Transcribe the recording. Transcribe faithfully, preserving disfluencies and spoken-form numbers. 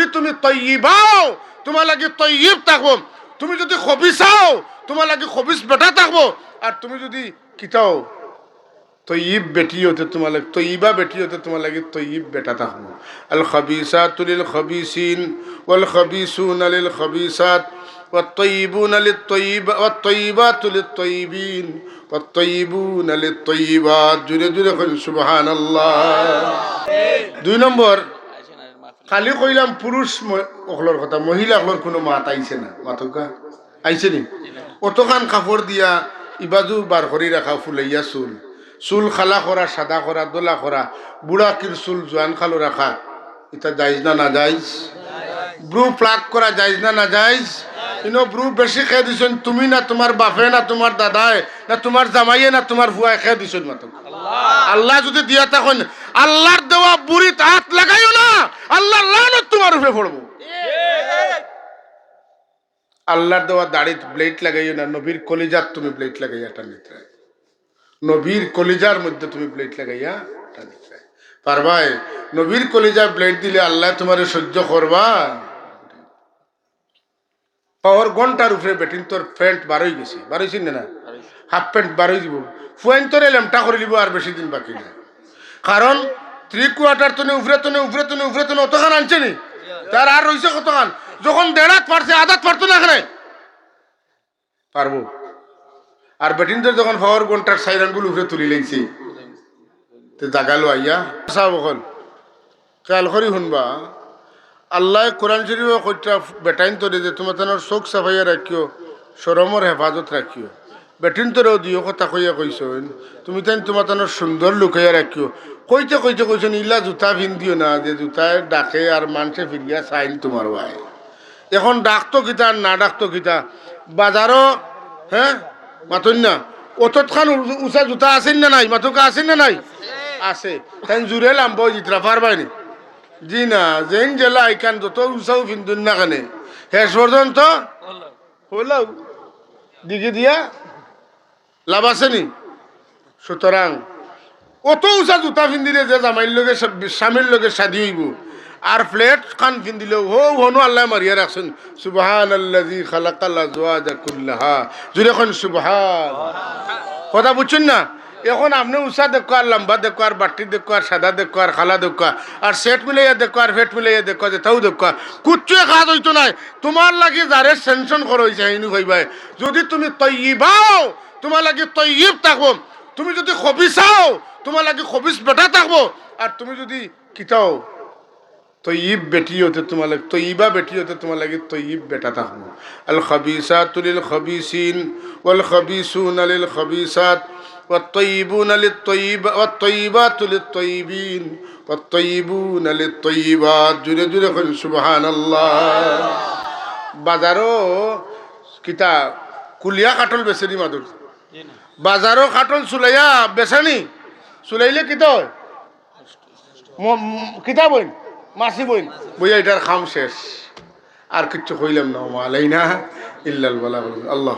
তুমি তৈয়িবাও, তোমার লাগি তৈয়িব থাকবো। তুমি যদি খবিসাও, তোমার লাগি খবিস বেটা থাকবো। আর তুমি যদি কিতাও, তৈয়িব বেটি অতে তোমার লাগি, তৈয়িবা বেটি অতে তোমার লাগি তৈয়িব বেটা থাকবো। الخبيثات للخبيثين والخبيثون للخبيثات والطيبون للطيب والطيبات للطيبين والطيبون للطيبات। জুরে জুরে কইন সুবহানাল্লাহ। দুই নম্বর, খালি কইলাম পুরুষ ম-, অকলর কথা, মহিলা অকলর কুনু মাত আইছে না, মাতউক্কা আইছে নি? অতখান কাপড় দিয়া ইবাজু বার করি রাখা ফুলাইয়া চুল, চুল কালা করা, সাদা করা, ধলা করা, বুড়া কির চুল জোয়ান কালো রাখা, ইটা জাইজ না নাজাইজ? ব্রু প্লাক করা জাইজ না নাজাইজ? ইনো ব্রু বেশি কে দিছইন, তুমি না তুমার বাপে না তুমার দাদায় না তুমার জামাইয়ে না তুমার ফুয়ায়, কে দিছইন মাতউক্কা? আল্লায় যুদি দিয়া থাকইন, আল্লার দেওয়া বুড়িত আত লাগাইও না, আল্লার লানত তুমার উপরে পড়বো। আল্লার দেওয়া দাড়িত blade লাগাইও না, নবীর কলিজাত তুমি blade লাগাইয়া টানিত্রায়, নবীর কলিজার মধ্যে তুমি blade লাগাইয়া টানিত্রায়। পারবায়? নবীর কলিজায় blade দিলে আল্লায় তুমারে সহ্য করবা? পাওর ঘন্টার উপরে বেটিন্তর প্যান্ট বারই গেছে, বারইছে না, না? হাফ প্যান্ট বারই দিব, ফুয়াইন্তরে লেমটা করি দিব, আর বেশি দিন বাকি নাই। কারণ three quarter তনে উপরে তনে উপরে তনে উপরে তনে অতখান আনছে নি, তার আর রইছে কতখান? যখন দেড়াত পারছে, আধাত পারতো না কেনে? পারবো। আর বেটিন্তর যখন পাওর ঘন্টার চাইর আঙ্গুল উপরে তুলি লাইছে, তে জাগালো আইয়া। সাব অকল, খেয়াল করি হুনবা, আল্লায় কোরআন শরীফো কইতরা বেটাইন্তরে যে তুমাতানর চউখ চাপাইয়া রাখিও, শরমর হেফাজত রাখিও। বেটিন্তরেও দুইও কথা কইয়া কইছইন, তুমিতাইন তুমাতানর সুন্দর লুকাইয়া রাখিও। কইতে কইতে কইছইন, ইলা জুতা ফিন্দিও না, যে জুতায় ডাকে আর মানষে ফিরিয়া চাইন তুমার বায়। এখন ডাকতো কিতা আর না ডাকতো কিতা? বাজারো, হে, মাতইন না, অতখান উ-, উচা জুতা আছেন না নাই? মাতউক্কা আছেন না নাই? আছে। তাইন জুরে লাম্বা অইযিতরা, পারবায় নি? জি না, যেইন যেলা ইখান যত উচাউ ফিন্দুন না কেনে, শেষ পর্যন্ত হলাউ দিকে দিয়া লাভ আছে নি? সুতরাং অত উচা জুতা ফিন্দিলে যে জামাইর লগে সা-, স্বামীর লগে শাদি অইবো, আর flat খান ফিন্দিলেও হউ হনো আল্লায় মারিয়া রাখছইন। সুবহানাল্লাযী খালাকাল আজওয়াজা কুল্লাহা। জুরে কইন সুবহান। কথা বুঝছইন না? এখন আপনে উচা দেখউক্কা, আর লাম্বা দেখউক্কা, আর বাট্টি দেখউক্কা, আর সাদা দেখউক্কা, আর কালা দেখউক্কা, আর সেট মিলাইয়া দেখউক্কা, আর ফেট মিলাইয়া দেখউক্কা, যেতাউ দেখউক্কা, কুচ্ছুয়ে কাজ অইতো নায়। তুমার লাগি যারে sanction করা অইছে, হেইনউ কইবায়। যুদি তুমি তৈয়িবাও, তুমার লাগি তৈয়িব থাকবো। তুমি যুদি খবিসাও, তুমার লাগি খবিস বেটা থাকবো। আর তুমি যুদি কিতাও, তৈয়িব বেটি অতে তুমার লাগি, তৈয়িবা বেটি অতে তুমার লাগি তৈয়িব বেটা থাকবো। الخبيثات للخبيثين والخبيثون للخبيثات والطيبون للطيب والطيبات للطيبين والطيبون للطيبات। জুরে জুরে কইন সুবহানাল্লাহ। বাজারো কিতা কুলিয়া কাঠল বেচে নি মাদুর? বাজারো কাঠল চুলাইয়া বেচে নি? চুলাইলে কিতা অয়? ম-, ম-, কিতা বইন? মাছি বইন। বইয়া ইটার কাম শেষ। আর কিচ্ছু কইলাম না। ওমা আলাইনা ইল্লাল বালাগ। আল্লাহ।